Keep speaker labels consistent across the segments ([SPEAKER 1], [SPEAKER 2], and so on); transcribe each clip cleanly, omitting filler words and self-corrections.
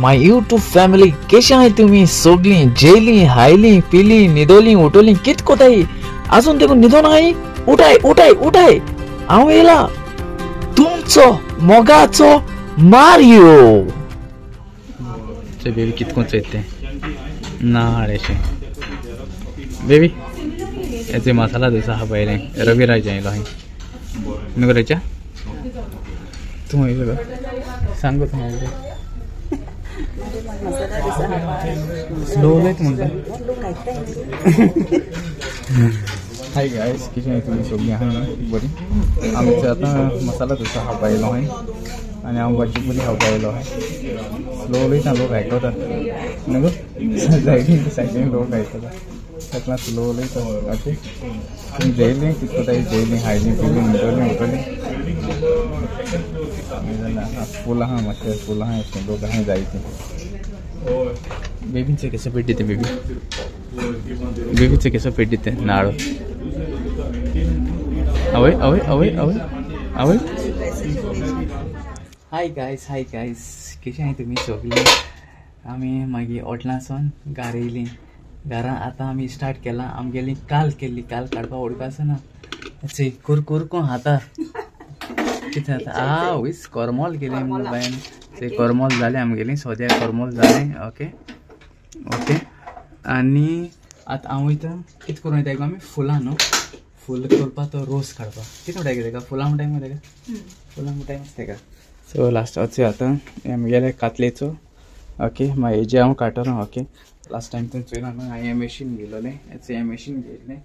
[SPEAKER 1] My YouTube family केशे आहाय तुमी सगळीं जेली हायली पिली न्हिदोली उठोली कित कोताय आजून देखून न्हिदोन आहाय उठाय उठाय उठाय हांव येयला तुमचो मोगाचो मारियो।
[SPEAKER 2] बेबी कितको चोयता ना हाडेशें बेबी हेचे मसाला डोसा आहा पयलें रविराज आयलो हांवें न्हू रचा तूं येयलो गो सांग तूं येयलो स्लो उलयत म्हणटा। हाय गायस कितें तुमी सगळीं आहा बरी आमचे आतां मसाला डोसा खावपा येयलो हांवें आनी हांव भाजी पुरी खावपा येयलो हांवें। स्लो उलयता लोक आयकता न्हू गो सायडीन सायडीन लोक आयकता ताका स्लो उलयता। ओके तुमी जेयलीं कितको ताई जेयलीं हायलीं पिलीं न्हिदोलीं उठोलीं फूल आहा मातशें फूल आहा अशें लोक आहा जायते। बेबीचे केसो पेट दिते बेबी बेबीचे केसो पेट दिते नाळो आवय आवय आवय आवय आवय।
[SPEAKER 1] हाय गायस हाय गायस कशें आहाय तुमी सगळीं। आमी मागीर हॉटेलांसून घरा येयलीं। घरां आतां आमी स्टार्ट केलां आमगेली काल केल्ली काल काडपा उडकासो ना कुरकुर कोण खाता कितें जाता आ वयस करमल केलें बायन ते करमल जालें आमगेली सोद्या करमल जालें। ओके ओके आनी आतां हांव वयता कितें करूं वयता आमी फुलां न्हू फूल करपा तो रोस काडपा कितें म्हणटा तेका फुलां म्हणटाय मरे तेका फुलां म्हणटाय मरे तेका। सो लास्टाचो आतां आमगेले कातलेचो ओके मागीर हेजे हांव काडटलो। ओके लास्ट टायम तुमी चोयला न्हू हांवें हें मशीन घेयलोलें हें मशीन घेयलें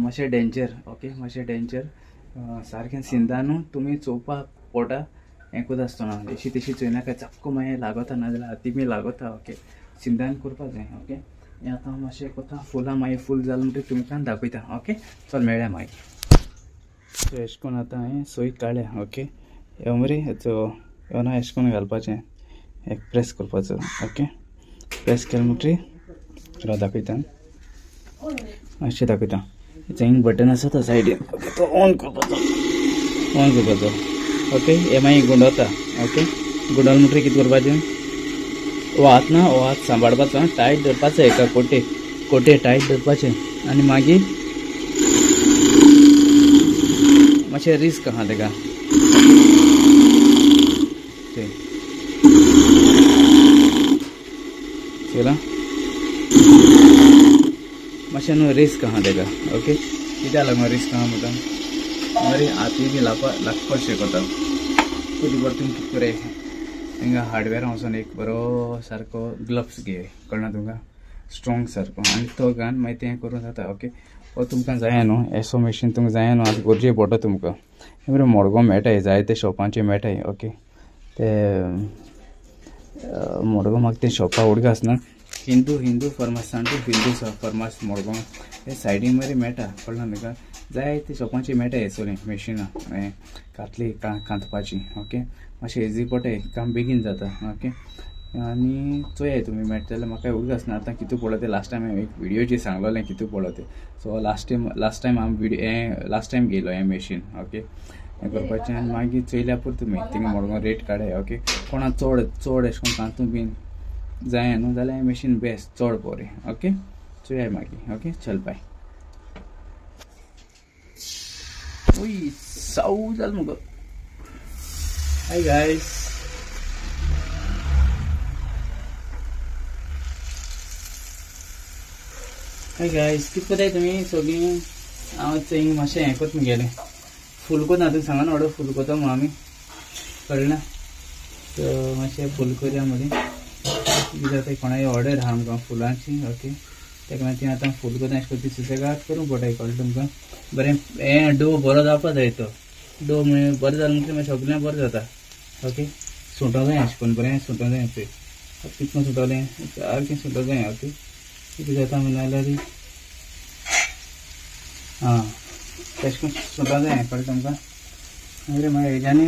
[SPEAKER 1] मातशें डेंजर। ओके मातशें डेंजर सारकें सिंदा न्हू तुमी चोवपाक पोटा हें आसतना एशी तेशी चोयनाका चापको मागीर लागता ना जाल्यार हाती बी लागता। ओके सिंदान करपा जाय। ओके हें आतां हांव मातशें कोता फुलां मागीर फूल जालें म्हणटकीर तुमकां दाखयता। ओके चल मेळया मागीर। सो एशें कोन्न आतां हांवें सोय काडल्या। ओके हे मरे हेचो ह्यो ना एशें कोन्न घालपाचें एक प्रेस करपाचो। ओके प्रेस केलें म्हणटकीर तुला दाखयता मातशें दाखयता हिंग बटन आसा तो सायडीन। ओके तो ऑन करपाचो ऑन करपाचो। ओके हे मागीर गुंडवता। ओके गुंडवले म्हणटकीर कितें करपाचें हो हात ना हो हात सांबाळपाचो टायट धरपाचो एका कोटे कोटे टायट धरपाचें आनी मागीर मातशें रिस्क आहा तेका चोयला मातशें न्हू रिस्क आहा तेका। ओके कित्याक लागून रिस्क आहा म्हणटा मरे हाती बी लागपाक शकता। पयलीं बरें तुमी कितें कराय हिंगा हार्डवेअरा वचोन एक बरो सारको ग्लव्स घे कळना तुमकां स्ट्रोंग सारको आनी तो घालून मागीर तें करूं जाता। ओके हो तुमकां जाय न्हू एसो मशीन तुमकां जाय न्हू आतां गरजे पडटा तुमकां हें बरें मडगांव मेळटाय जायते शॉपांचेर मेळटाय। ओके ते मडगांव म्हाका तें शॉपा उडका आसना हिंदू हिंदू फार्मासांतू हिंदू फार्मास मडगांव हे सायडीन मरे मेळटा कळना तुमकां जायते शॉपांचेर मेळटा हे सगळीं मशिनां हें कातली कांतपाची। ओके मातशें इजी पडटा काम बेगीन जाता। ओके आनी चोयाय तुमी मेळटा जाल्यार म्हाका उडक आसना आतां कितू पडलो तें लास्ट टायम हांवें एक विडियोचेर सांगलोलें कितू पडलो तें। सो लास्ट टायम हांव विडियो हें लास्ट टायम घेयलो हें मशीन। ओके हें करपाचें आनी मागीर चोयल्या पुरो तुमी थिंगा मडगांव रेट काडाय। ओके कोणा चड चड एशें कोन्न कांतू बीन जाय न्हू जाल्यार हें मशीन बेस्ट चड बरें। ओके चोयाय मागीर। ओके चल बाय। ओय साव जालें मुगो। हाय गायस हाय गायस कितें कोताय तुमी सगळीं। हांव थंय मातशें हें कोत मुगेलें फूल कोता तुका सांगा न्हू ऑर्डर फूल कोता म्हणून आमी कळना सो मातशें फूल करया मदीं कितें जाता कोणाय ऑर्डर आहा आमकां फुलांची। ओके ताका लागून ती आतां फूल कोता अशें करून सुसेगाद करूंक पडटा कळ्ळें तुमकां बरें हें डो बरो जावपा जाय तो डो बरें जालें म्हणटकीर मागीर सगळें बरें जाता। ओके सुटो जाय अशें करून बरें सुटो जाय पळय कितलें सुटोलें सारकें सुटो जाय। ओके कितें जाता म्हणून जाल्यार आं तशें करून सुटो जाय कळ्ळें तुमकां। मागीर मागीर हेज्यांनी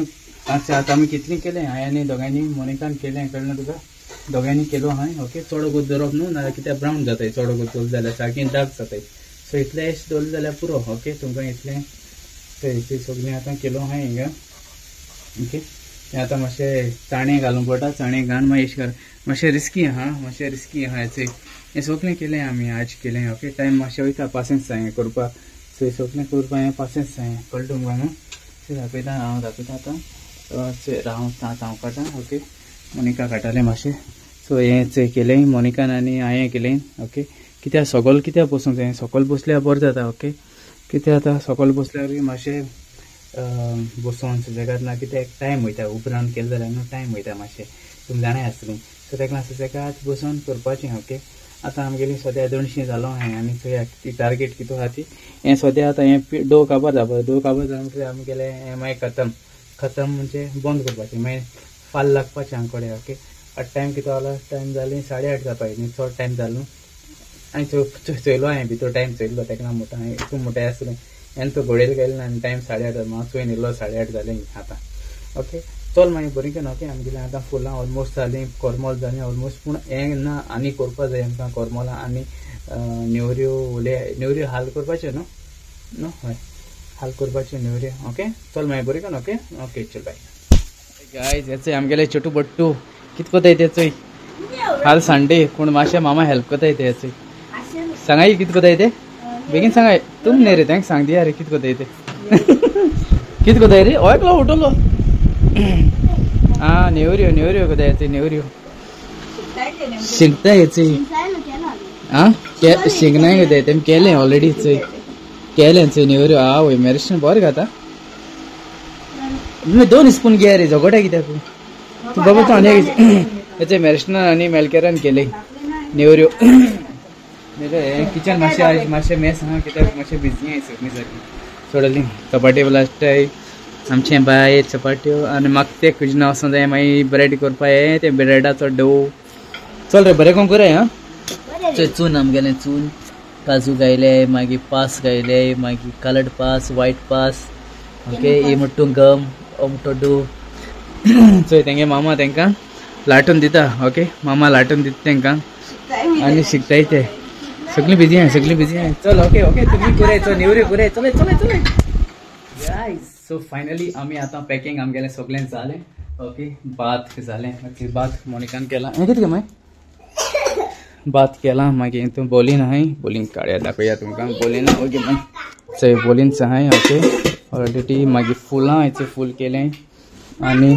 [SPEAKER 1] आतां आमी कितलीं केलें हांवें आनी दोगांयनी मोनिकान केलें कळ्ळें तुका दोगांयनी केलो हांवें। ओके चड वगत दवरप न्हू नाजाल्यार कित्याक ब्रावन जाताय चड वगत दवरलें जाल्यार सारकें डार्क जाताय। सो इतलें एश दवरलें जाल्यार पुरो। ओके तुमकां इतलें सगळें आतां केलो हांवें हिंगा। ओके हें आतां मातशें चणे घालूंक पडटा, चणे घालून मागीर एश कर, मातशें रिस्की आहा, मातशें रिस्की आहा. हें हें सगळें केलें आमी आज केलें. ओके टायम मातशें वयता पासेंस जाय करपाक. सो हें सगळें करपाक हें पासेंस जाय, कळटा तुमकां न्हू. सो दाखयता हांव, दाखयता आतां हांव हांव काडटा. ओके मोनिका काडटालें मातशें. सो हें चोय केलें मोनिकान आनी हांवें केलें. ओके कित्याक सगळ कित्याक बसूंक जाय, सकयल बसल्यार बरें जाता. ओके कित्याक आतां सकयल बसल्यार मातशें बसोन सुसेगाद ना, कित्याक टायम वयता उपरांत केलें जाल्यार न्हू टायम वयता मातशें, तुमी जाणाय आसतलीं. सो ताका लागून सुसेगाद बसून करपाचें. ओके आतां आमगेली सद्या 200 जालो हें आनी चोया ती टार्गेट कितू आहा ती. हें सद्या आतां हें डो काबार जावपा, डो काबार जावन म्हणटकीर आमगेलें हें मागीर खतम, खतम म्हणजे बंद करपाचें, मागीर फाल लागपाचें आमचे कडेन. ओके आतां टायम कितो जालो, टायम जाली 8:30 जावपा, न्ही चड टायम जालो न्हू. आनी चोयलो हांवें भितर टायम चोयलो, ताका लागून म्हणटा हांवें तूं म्हणटा आसलें आनी तो घोडेल गेलो ना आनी टायम 8:30 जालो, हांव चोयन येयलो 8:30 जालें आतां. ओके चल मागीर बरीं करून. ओके आमगेलें आतां फुलां ऑलमोस्ट जालीं, करमल जालीं ऑलमोस्ट, पूण हें ना आनी करपा जाय आमकां करमलां आनी नेवऱ्यो उले, नेवऱ्यो हाल करपाच्यो न्हू, न्हू हय हाल करपाच्यो नेवऱ्यो. ओके चल मागीर बरीं करून. ओके ओके चल बाय गायज. हें चोय आमगेले छोटू बट्टू कित कोताय ते चोय, हाल संडे पूण मातशें मामा हेल्प कोताय ते. चोय सांगाय कित कोताय ते, बेगीन सांगाय तुम न्ही रे, तांकां सांग दिया रे कित कोताय ते. कित कोताय रे, हो एकलो उठलो. आं नेवऱ्यो, नेवऱ्यो कोताय ते, नेवऱ्यो शिंकता हें चोय. आं शिंकनाय कोताय तेमी केलें ऑलरेडी, चोय केलें चोय नेवऱ्यो. आवय मेरेशन बरें खाता. 2 स्पून घे रे, झगोट्या कित्याक तूं बाबा, तूं आनी हें मेरेशनान आनी मेलकेरान केलें नेवऱ्यो. किचन मातशें आज मातशें मेस आहा कित्याक मातशें बिजी आहा सगळीं सारकी. सोडली चपाटी लास्टाय आमचें बाय चपाट्यो आनी म्हाका तें कुजिना वचों जाय, मागीर ब्रेड करपा हें तें ब्रेडाचो डो. चल रे बरें कोण करय. आं चोय चून आमगेलें चून, काजू गायले, मागीर पास गायले, मागीर कलर्ड पास, वायट पास. ओके ही मुट्टू गम, हो मुट्टो डो. चोय तेंगे मामा तेंकां लाटून दिता. ओके मामा लाटून दिता तेंकां आनी शिकताय ते. सगळीं बिजी आहा, सगळीं बिजी आहा. चल ओके ओके तुमी कुराय, चल नेवऱ्यो कुराय, चलय चलय चलय गायज. सो फायनली आमी आतां पॅकिंग आमगेलें सगळें जालें. ओके भात जालें, ओके भात मोनिकान केलां, हें कितें मागीर भात केलां, मागीर तूं बोलीन आहाय, बोलीन काडया दाखोवया तुमकां बोलीन. ओके मागीर चोय बोलीन आहाय. ओके ऑलरेडी मागीर फुलां हेचें फूल केलें आनी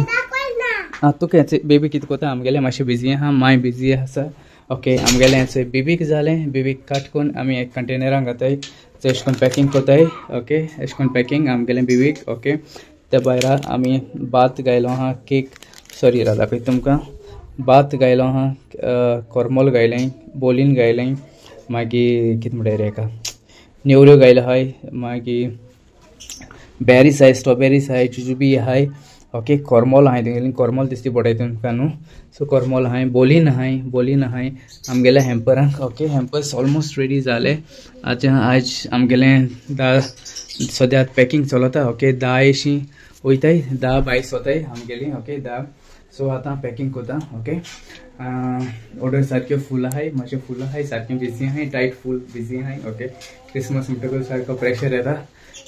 [SPEAKER 1] आं तुका बेबी कितें कोता आमगेलें मातशें बिजी आहा, माय बिजी आसा. ओके आमगेलें चोय बेबीक जालें, बेबीक काट करून आमी एक कंटेनरान घाताय, चोय एश कोन पॅकिंग कोताय. ओके एश कोन पॅकिंग आमगेलें बेबीक. ओके त्या भायर आमी भात गायलो आहा, केक सॉरी दाखयता तुमकां, भात गायलो आहा, करमल गायलें, बोलीन गायलें, मागीर कितें म्हणटाय रे हेका नेवऱ्यो गायल्यो आहाय, मागीर बेरीज आहाय, स्ट्रॉबेरीज आहाय, जुजुबी आहाय. ओके करमल आहाय, तेंगेली करमल दिसती पडटा तुमकां न्हू. सो करमल आहाय, बोलीन आहाय, बोलीन आहाय आमगेल्या हॅम्परांक. ओके हॅम्पर्स ऑलमोस्ट रेडी जाले. आतां आयज आमगेलें धा सद्या पॅकिंग चलता. ओके 10 वयताय, 10 बायस वताय आमगेली. ओके 10. सो आतां पॅकिंग करता. ओके ऑर्डर सारक्यो फूल आहाय, मातशें फूल आहाय, सारकें बिजी आहाय, टायट फूल बिजी आहाय. ओके क्रिसमस म्हणटकूच सारको प्रेशर येता,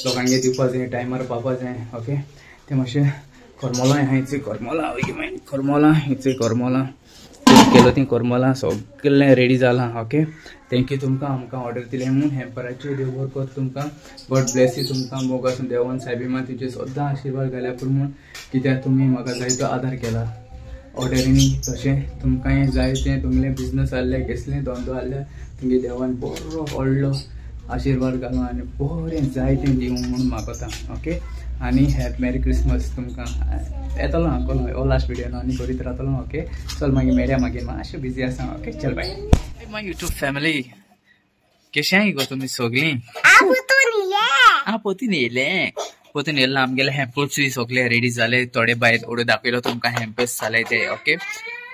[SPEAKER 1] लोकांगे दिवपा जाय, टायमार पावपा जाय. ओके तें मातशें करमलां आहाय, चोय करमलां, मागीर करमलां हें करमलां केलो, तीं करमलां सगळें रेडी जालां. ओके thank you तुमकां आमकां ऑर्डर दिलें म्हूण. हॅम्पराचेर देव बरो कर तुमकां, गॉड ब्लेस you तुमकां, मोग आसून देवान सायबीमा तुजे सद्दां आशिर्वाद घाल्या पूण म्हूण, कित्याक तुमी म्हाका जायतो आदार केला ऑर्डरींनी. तशें तुमकांय जाय तें तुमगेलें बिजनस आहलें, कसलें धंदो आहल्यार तुमगे देवान बरो व्हडलो आशिर्वाद घालूं आनी बरें जाय तें दिवं म्हूण मागता. ओके आनी हॅप मॅरी क्रिसमस तुमकां. येतलो हांव कोलो हो लास्ट विडियो न्हू, आनी करीत रावतलो. ओके चल मागीर मेळया, मागीर मातशें बिजी आसा. ओके चल बाय. My YouTube family कशें गो तुमी सगळीं? आं पोतीन येयलें, पोतीन येयलां. आमगेले हॅम्पर्सूय सगळे रेडी जाले, थोडे भायर ऑर्डर दाखयलो तुमकां हॅम्पर्स जाले ते. ओके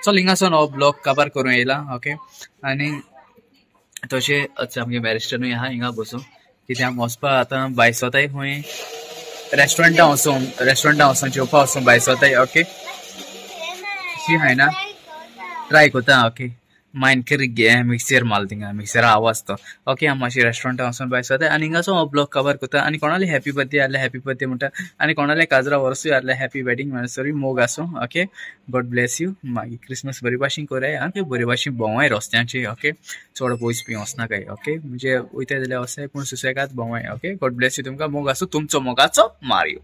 [SPEAKER 1] चल हिंगासून हो ब्लॉग काबार करून येयला. ओके आनी तशें आमगे बॅरिस्टरूय आहा हिंगा बसून, कित्याक वचपा आतां भायर वताय खंय रेस्टोरंटां वचून, रेस्टोरंटां वचून जेवपा वचून भायर वताय. ओके शी हाय ना ट्राय करता. ओके मायन करी मिक्सर माल थिंगा मिक्सरा आवाज तो. ओके हांव मातशें रेस्टोरंटान वचून भायर सरता आनी हिंगासो हो ब्लॉग कवर करता. आनी कोणाले हॅपी बर्थडे आहल्यार हॅपी बर्थडे म्हणटा आनी कोणाले काजरा वर्सूय आहल्यार हॅपी वेडिंग एनिवर्सरी मोग आसूं. Okay God bless you. मागीर क्रिसमस बरी भाशेन कोराय. ओके बरे भाशेन भोंवाय रस्त्यांचे. ओके चड पयस बी वचनाकाय. ओके म्हणजे वयता जाल्यार वचाय पूण सुसेगाद भोंवाय. Okay God bless you. तुमकां मोग आसूं. तुमचो मोगाचो मारियो.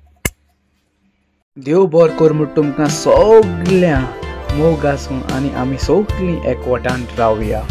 [SPEAKER 1] देव बरो कर म्हूण तुमकां सगळ्या मोग आसूं आनी आमी सगळीं एकवटान रावया.